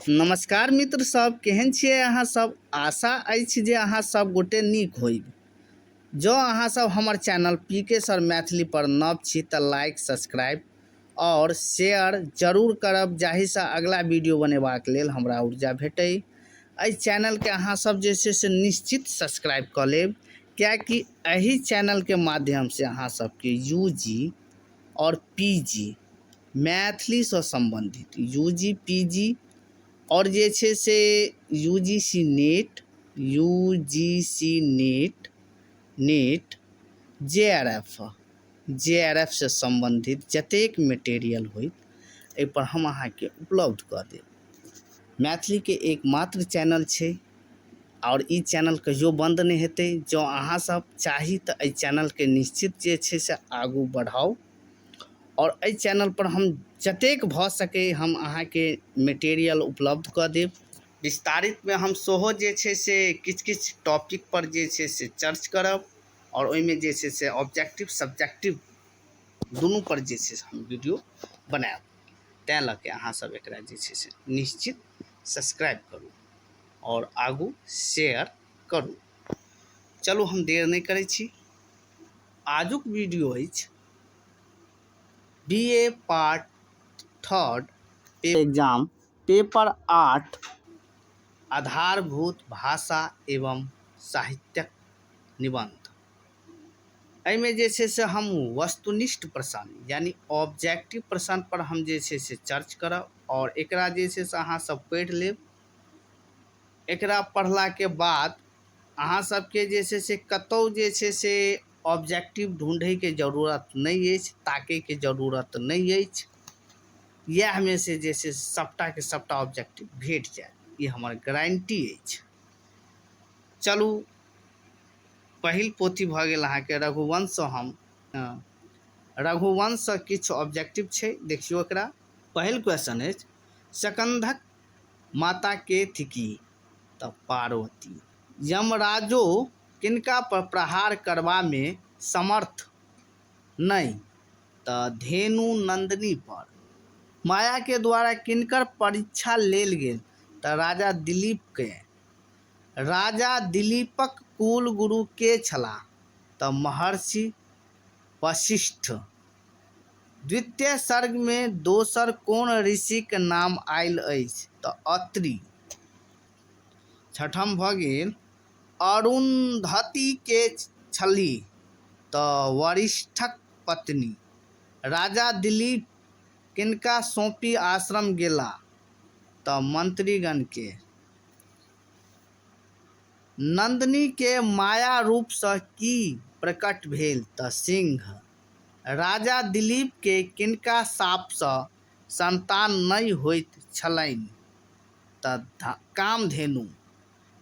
नमस्कार मित्र सब, केहन छियै अहाँ सब? आशा अछि जे अहाँ सब गोटे नीक होइब। जँ अहाँ सब हमर चैनल पी के सर मैथिली पर नव छी तऽ लाइक, सब्सक्राइब और शेयर जरूर करब, जाहिसँ अगला वीडियो बनेबाक लेल हमरा ऊर्जा भेटै। एहि चैनलके अहाँ सब जे छै से निश्चित सब्सक्राइब कऽ लेब, किएकि एहि चैनलके माध्यमसँ अहाँ सबके यू जी आओर पी जी मैथिलीसँ सम्बन्धित यू जी पी जी आओर जे छै से U G C NET, U G C NET, NET J R F, J R F सँ सम्बन्धित जतेक मेटेरियल होइत एहिपर हम अहाँके उपलब्ध कऽ देब। मैथिलीके एकमात्र चैनल छै आओर ई चैनल कहियो बन्द नहि हेतै। जँ अहाँ सब चाही तऽ एहि चैनलके निश्चित जे छै से आगू बढ़ाउ आओर एहि चैनल पर हम जतेक भऽ सकै हम अहाँके मेटेरियल उपलब्ध कऽ देब। विस्तारितमे हम सेहो जे छै से किछु किछु टॉपिक पर जे छै से चर्च करब आओर ओहिमे जे छै से ऑब्जेक्टिव सब्जेक्टिव दुनू पर जे छै से हम वीडियो बनायब। तैँ लऽ के अहाँ सब एकरा जे छै से निश्चित सब्सक्राइब करू आओर आगू शेयर करू। चलू हम देर नहि करै छी। आजुक वीडियो अछि B A part third exam paper 8 आधारभूत भाषा एवं साहित्यक निबंध। एहिमे जे छै से हम वस्तुनिष्ठ प्रश्न यानी ऑब्जेक्टिव प्रश्न पर हम जे छै से चर्च करब आओर एकरा जे छै से अहाँ सब पढ़ि लेब। एकरा पढ़लाके बाद अहाँ सबके जे छै से कतहु जे छै से ऑब्जेक्टिव ढूँढैके जरूरत नहि अछि, ताकैके जरूरत नहि अछि। इएहमे से जे छै सबटाके सबटा ऑब्जेक्टिव भेट जायत, ई हमर गारंटी अछि। चलू पहिल पोथी भऽ गेल अहाँके रघुवंशसँ। हम रघुवंशसँ किछु ऑब्जेक्टिव छै, देखियौ एकरा। पहिल क्वेश्चन अछि, सकंधक माता के थिकी? तऽ पार्वती। यमराजो किनका पर प्रहार करबामे समर्थ नहि? तऽ धेनु नंदिनी पर। माया के द्वारा किनकर परीक्षा लेल गेल? तऽ राजा दिलीप के। राजा दिलीपक कुल गुरु के छलाह? तऽ महर्षि वशिष्ठ। द्वितीय सर्ग मे दोसर कोन ऋषिक नाम आयल अछि? तऽ अत्रि। छठम भऽ गेल, अरुंधति के छलीह? तऽ वरिष्ठक पत्नी। राजा दिलीप किनका सौंपि आश्रम गेला? तऽ मंत्रीगण के। नंदिनी के माया रूप सँ की प्रकट भेल? तऽ सिंह। राजा दिलीप के किनका शाप सँ संतान नहि होइत छलनि? तऽ कामधेनु।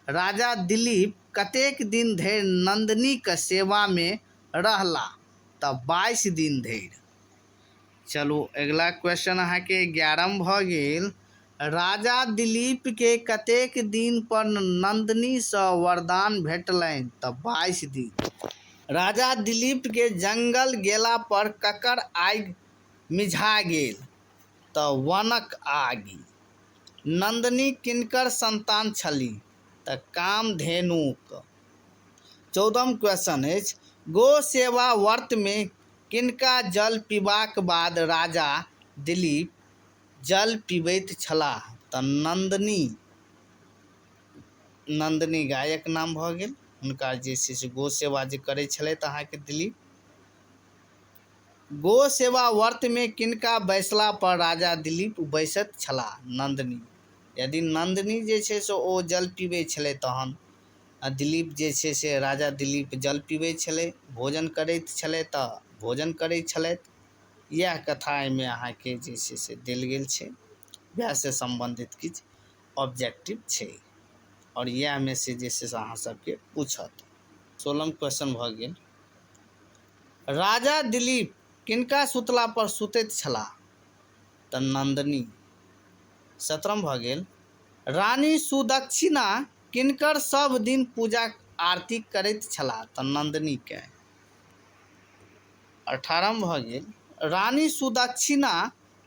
राजा दिलीप कतेक दिन धरि नंदिनीक सेवा मे रहलाह? तऽ 22 दिन धरि। चलू अगिला क्वेश्चन अहाँके 11 भऽ गेल, राजा दिलीप के कतेक दिन पर नंदिनी सँ वरदान भेटलनि? तऽ 22 दिन। राजा दिलीप के जंगल गेला पर ककर आगि मिझा गेल? तऽ वनक आगि। नंदिनी किनकर संतान छलीह? तऽ कामधेनुक। 14 क्वेश्चन अछि, गो सेवा व्रत मे किनका जल पीबाक बाद राजा दिलीप जल पीबैत छलाह? तऽ नंदिनी। नंदिनी गायक नाम भऽ गेल। हुनका जे छै से गो सेवा जे करै छलथि अहाँके दिलीप। गो सेवा व्रत मे किनका बैसला पर राजा दिलीप बैसैत छलाह? नंदिनी। यदि नंदिनी जे छै से ओ जल पीबै छलै तहन दिलीप जे छै से राजा दिलीप जल पीबै छलै, भोजन करैत छलै तऽ भोजन करै छलथि। इएह कथा एहिमे अहाँके जे छै से देल गेल छै, वएहसँ सम्बन्धित किछु ऑब्जेक्टिव छै आओर इएहमे से जे छै से अहाँ सबके पूछत। 16 क्वेश्चन भऽ गेल, राजा दिलीप किनका सुतला पर सुतैत छलाह? तऽ नंदिनी। 17 भऽ गेल, रानी सुदक्षिणा किनकर सब दिन पूजा आरती करैत छलाह? तऽ नंदिनी के। 18 भऽ गेल, रानी सुदक्षिणा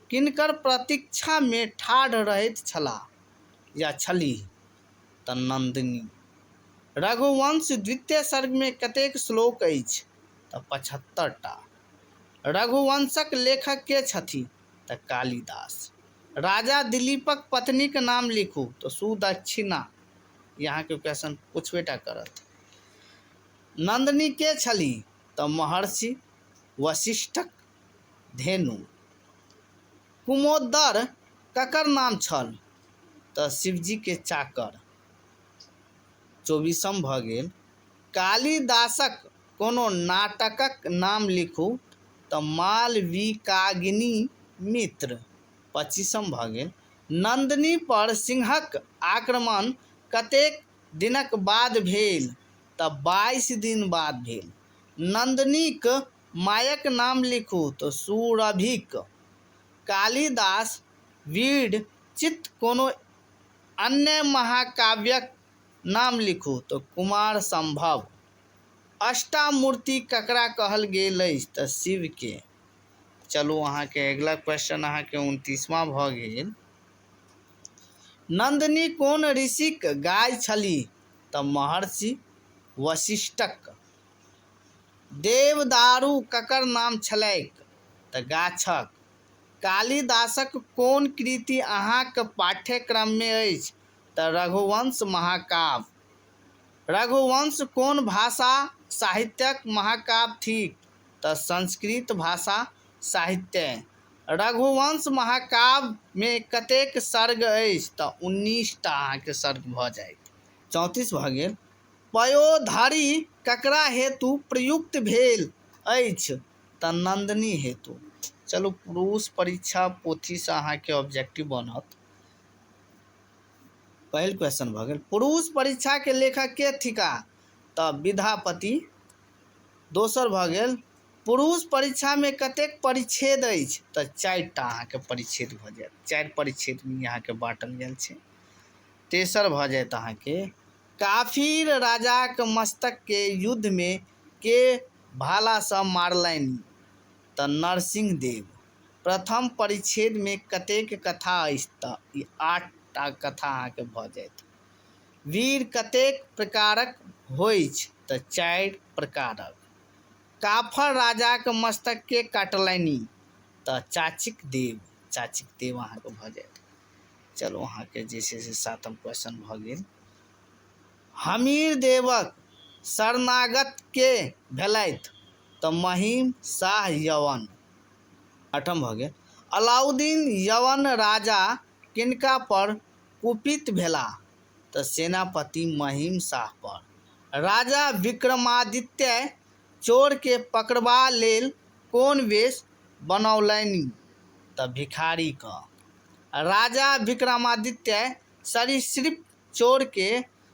किनकर प्रतीक्षा मे ठाढ़ रहैत छलाह? या छलीह? तऽ नन्दिनी। रघुवंश द्वितीय सर्गमे कतेक श्लोक अछि? तऽ 75 टा। रघुवंशक लेखक के छथि? तऽ कालिदास। राजा दिलीपक पत्नीक नाम लिखू। तऽ सुदक्षिणा। यहाँके क्वेश्चन पूछबे टा करत। नंदिनी के छली? तऽ महर्षि वशिष्ठक धेनु। कुमोदर ककर नाम छल? तऽ शिवजी के चाकर। 24म भऽ गेल, कालिदासक कोनो नाटकक नाम लिखू। तऽ मालविकाग्नि मित्र। 25म भऽ गेल, नंदिनी पर सिंहक आक्रमण कतेक दिनक बाद भेल? तऽ 22 दिन बाद भेल। नंदिनीक मायक नाम लिखू। तऽ सुरभिक। कालिदास विरचित कोनो अन्य महाकाव्यक नाम लिखू। तऽ कुमार संभव। अष्टामूर्ति ककरा कहल गेल अछि? तऽ शिवके। चलू, अहाँके अगिला क्वेश्चन अहाँके 29वां भऽ गेल, नंदिनी कोन ऋषिक गाय छली? तऽ महर्षि वशिष्ठक। देवदारू ककर नाम छलैक? तऽ गाछक। कालिदासक कोन कृति अहाँक पाठ्यक्रममे अछि? तऽ रघुवंश महाकाव्य। रघुवंश कोन भाषा साहित्यक महाकाव्य थिक? तऽ संस्कृत भाषा साहित्य। रघुवंश महाकाव्यमे कतेक सर्ग अछि? तऽ 19 टा अहाँके सर्ग भऽ जायत। 34 भऽ गेल, पयोधरी ककरा हेतु प्रयुक्त भेल अछि? तऽ नंदिनी हेतु। चलू, पुरुष परीक्षा पोथीसँ अहाँके ऑब्जेक्टिव बनत। पहिल क्वेश्चन भऽ गेल, पुरुष परीक्षा के लेखक के थिका? तऽ विद्यापति। दोसर भऽ गेल, पुरुष परीक्षामे कतेक परिच्छेद अछि? तऽ चारिटा अहाँके परिच्छेद भऽ जायत। चारि परिच्छेदमे अहाँके बाँटल गेल छै। तेसर भऽ जायत अहाँके, काफिर राजाक मस्तकके युद्धमे के भालासँ मारलनि? तऽ नरसिंह देव। प्रथम परिच्छेदमे कतेक कथा अछि? तऽ ई आठटा कथा अहाँके भऽ जायत। वीर कतेक प्रकारक होइछ? तऽ चारि प्रकारक। काफर राजाक मस्तक के काटलनि? तऽ चाचिक देव। चाचिक देव अहाँके भऽ जायत। चलू, अहाँके जे छै से सातम क्वेश्चन भऽ गेल, हमीर देवक शरणागत के भेलथि? तऽ महिम शाह यवन। आठम भऽ गेल, अलाउद्दीन यवन राजा किनका पर कुपित भेलाह? तऽ सेनापति महिम शाह पर। राजा विक्रमादित्य चोरके पकड़बा लेल कोन वेश बनौलनि? तऽ भिखारीके। राजा विक्रमादित्य सरीसृप चोरके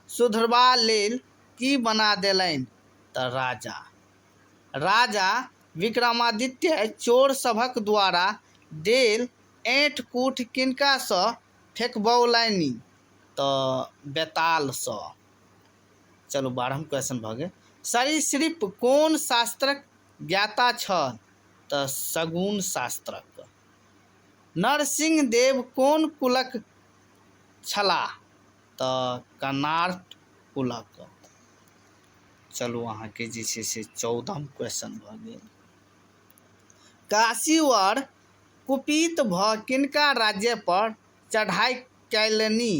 सुधरबा लेल की बना देलनि? तऽ राजा। राजा विक्रमादित्य चोर सभक द्वारा देल ऐंठ कूठ किनकासँ फेकबौलनि? तऽ बेतालसँ। चलू, 12म क्वेश्चन भऽ गेल, सरीसृप कोन शास्त्रक ज्ञाता छल? तऽ सगुण शास्त्रक। नरसिंह देव कोन कुलक छलाह? तऽ कर्नाट कुलक। चलू, अहाँके जे छै से 14म क्वेश्चन भऽ गेल, काशीवर कुपित भऽ किनका राज्य पर चढ़ाई कयलनि?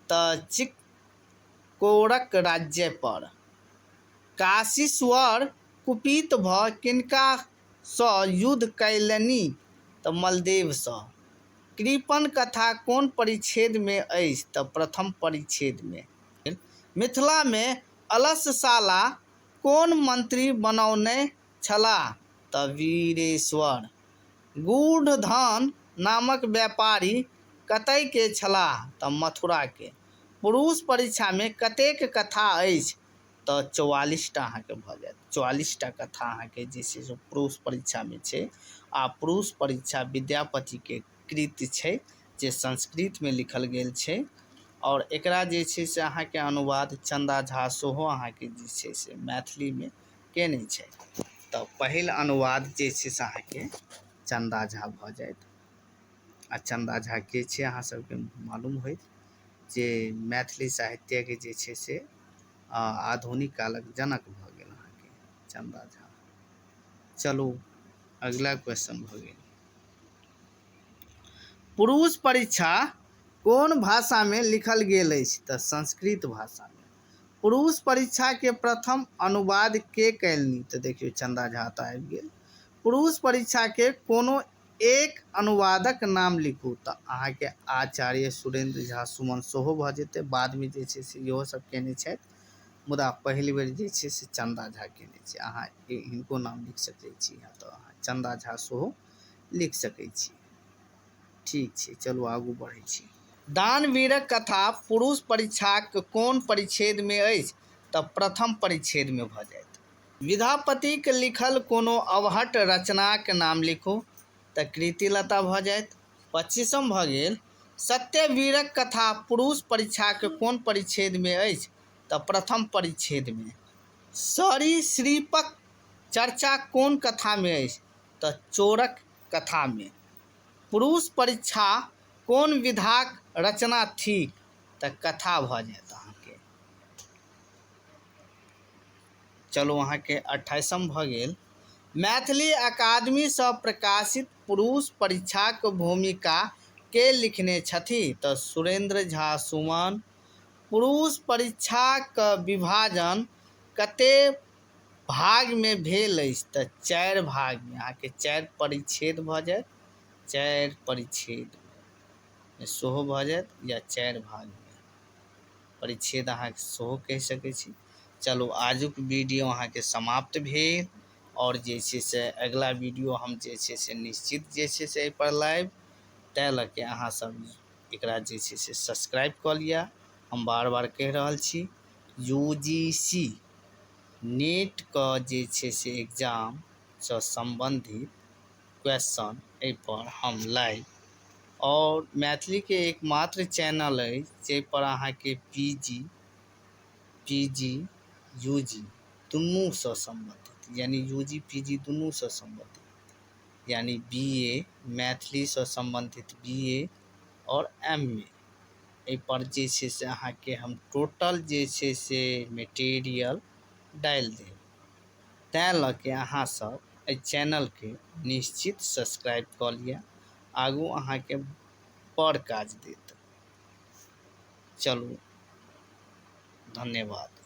तऽ चिक्कोड़क राज्य पर। काशीश्वर कुपित भऽ किनकासँ युद्ध कयलनि? तऽ मलदेवसँ। कृपण कथा कोन परिच्छेदमे अछि? तऽ प्रथम परिच्छेदमे। मिथिलामे अलसशाला कोन मंत्री बनौने छलाह? तऽ वीरेश्वर। गूढ़धन नामक व्यापारी कतयके छलाह? तऽ मथुराके। पुरुष परीक्षामे कतेक कथा अछि? तऽ 44टा अहाँके भऽ जायत। 44टा कथा अहाँके जे छै से पुरुष परीक्षामे छै। आ पुरुष परीक्षा विद्यापतिके कृति छै, जे संस्कृतमे लिखल गेल छै आओर एकरा जे छै से अहाँके अनुवाद चन्दा झा सेहो अहाँके जे छै से मैथिलीमे केने छै। तऽ पहिल अनुवाद जे छै से अहाँके चन्दा झा भऽ जायत। आ चन्दा झा के छै, अहाँ सबके मालूम होइत। जे मैथिली साहित्यके जे छै से आधुनिक कालक जनक भऽ गेल अहाँके चन्दा झा। चलू अगिला क्वेश्चन भऽ गेल। पुरुष परीक्षा कोन भाषामे लिखल गेल अछि? तऽ संस्कृत भाषामे। पुरुष परीक्षाके प्रथम अनुवाद के कयलनि? तऽ देखियौ चन्दा झा तऽ आबि गेल। पुरुष परीक्षाके कोनो एक अनुवादक नाम लिखू। तऽ अहाँके आचार्य सुरेंद्र झा सुमन सेहो भऽ जेतै। बादमे जे छै से इहो सब केने छथि, मुदा पहिल बेर जे छै से चन्दा झा केने छै। अहाँ हिनको नाम लिख सकै छी, या तऽ अहाँ चन्दा झा सेहो लिख सकै छी। ठीक छै, चलू आगू बढ़ै छी। दानवीरक कथा पुरुष परीक्षाक कोन परिच्छेदमे अछि? तऽ प्रथम परिच्छेदमे भऽ जायत। विद्यापतिक लिखल कोनो अवहट्ठ रचनाक नाम लिखू। तऽ कीर्तिलता भऽ जायत। 25म भऽ गेल। सत्यवीरक कथा पुरुष परीक्षाक कोन परिच्छेदमे अछि? तऽ प्रथम परिच्छेदमे। सरीसृपक चर्चा कोन कथामे अछि? तऽ चोरक कथामे। पुरुष परीक्षा कोन विधाक रचना थिक? तऽ कथा भऽ जायत अहाँके। चलू अहाँके 28म भऽ गेल। मैथिली अकादमीसँ प्रकाशित पुरुष परीक्षाक भूमिका के लिखने छथि? तऽ सुरेंद्र झा सुमन। पुरुष परीक्षाक विभाजन कते भागमे भेल अछि? तऽ 4 भागमे। अहाँके 4 परिच्छेद भऽ जायत, 4 परिच्छेद सेहो भऽ जायत या 4 भागमे परिच्छेद अहाँ सेहो कहि सकै छी। चलू आजुक वीडियो अहाँके समाप्त भेल और जे छै से अगिला वीडियो हम जे छै से निश्चित जे छै से एहिपर लायब। ताहि लऽ के अहाँ सब एकरा जे छै से सब्सक्राइब कऽ लिअ। हम बार बार कहि रहल छी, UGC net के जे छै से एग्जामसँ सम्बन्धित क्वेश्चन एहिपर हम लाइव और मैथिलीके एकमात्र चैनल अछि जाहिपर अहाँके PG UG दुनूसँ सम्बन्धित, यानी UG PG दुनूसँ सम्बन्धित, यानी BA मैथिलीसँ सम्बन्धित BA और MA, एहिपर जे छै से अहाँके हम टोटल जे छै से मटेरियल डालि देब। तैँ लऽ के अहाँ सब एहि चैनलके निश्चित सब्सक्राइब कऽ लिअ, आगू अहाँके बड़ काज देत। चलू धन्यवाद।